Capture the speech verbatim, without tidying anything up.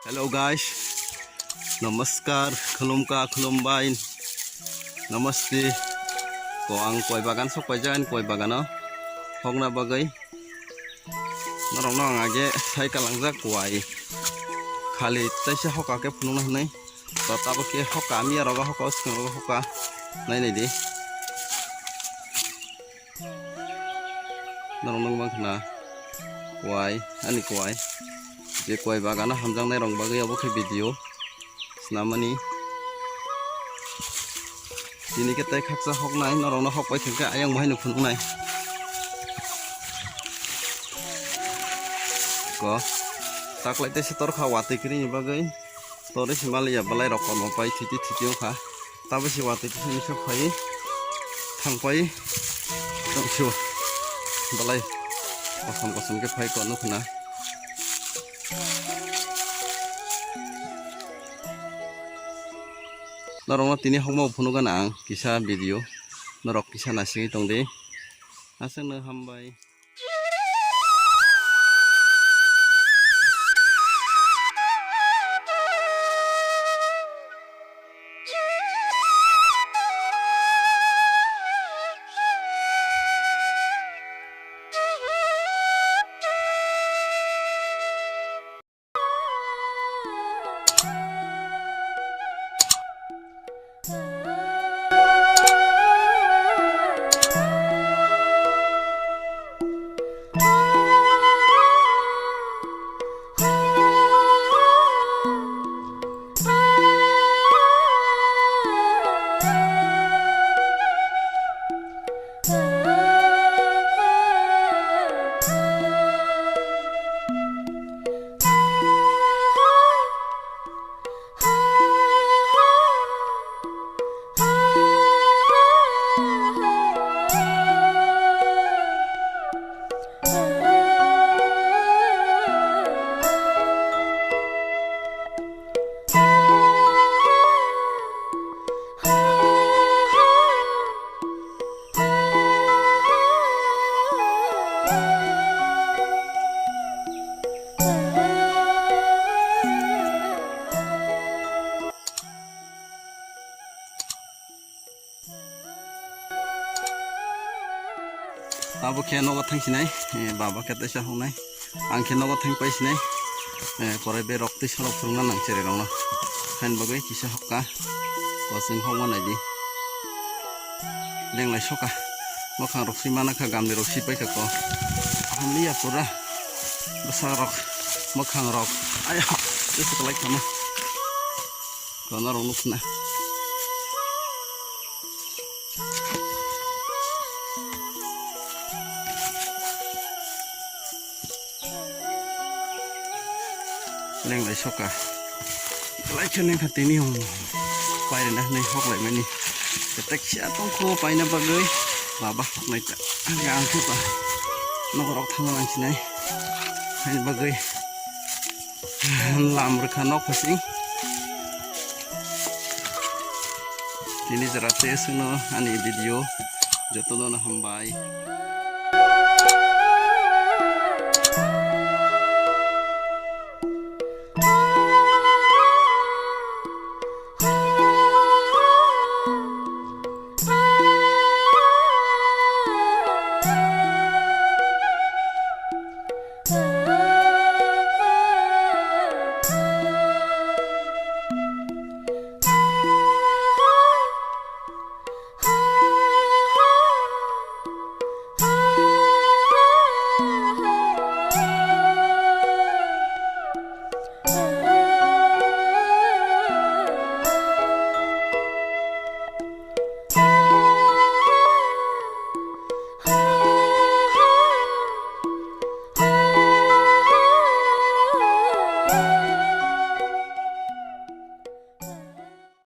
Hello guys, namaskar, khulumkha, khulumbai, namaste. Ko ang koi bagan sok paijak, ani koi bagano hokna bagwi norokno ang age sai kalangjak kowai. Khali teisa hoka khe phunukna hwnwi. To tabuk khe hoka, miya rogo hoka, swkang rogo hoka. Nai nai di. Norok nukmankha na kowai, ani kowai. Je kowai bagano hamjaknai rok bagwi obo khe video swnamani. Tini khe tei khaksa hoknai, norokno hokpai thangkhe ayang bo haino phunuknai. Ko taklai teisa torkha watwi kwrwini bagwi. Torwi se maliya, belai rok kormo pai thiti thiti wngkha. Tabuk se watwi kisa misa phai thangpai tongsiwo. Belai kosom kosom khe phai ko nukho na. Norokno tini hokma phunukgana ang kisa video. Norok kisa naisingwi tongdi. Aswkno hambai. Abo khe nogo thang sinai, eh, baba khe teisa hoknai. Ang khe nogo thang pai sinai. Eh, korai be rok tei sorok phwrwngna nang cherai rokno. Hain bagwi kisa hokka. Kosing hokma naidi. Lenglai soka. Mwkhang rok si mana kha, gamni rok si pai kha ko. Hamliya pura. Bwsa rok, mwkhang rok. Ayo, tei se kwlai khama. Kono rok nukna. Lenglai soka. Belai khe nengkha tini hwn. Pairina hwnwi hoklaimani. Ketek sia tongkho paina bagwi. Baba hoknai ta. Ang khe pa. Nogo rok thangna nang sinai. Hain bagwi. Lam rwkha nok phasing. Tini jora tei aswkno ani video jotono no hambai.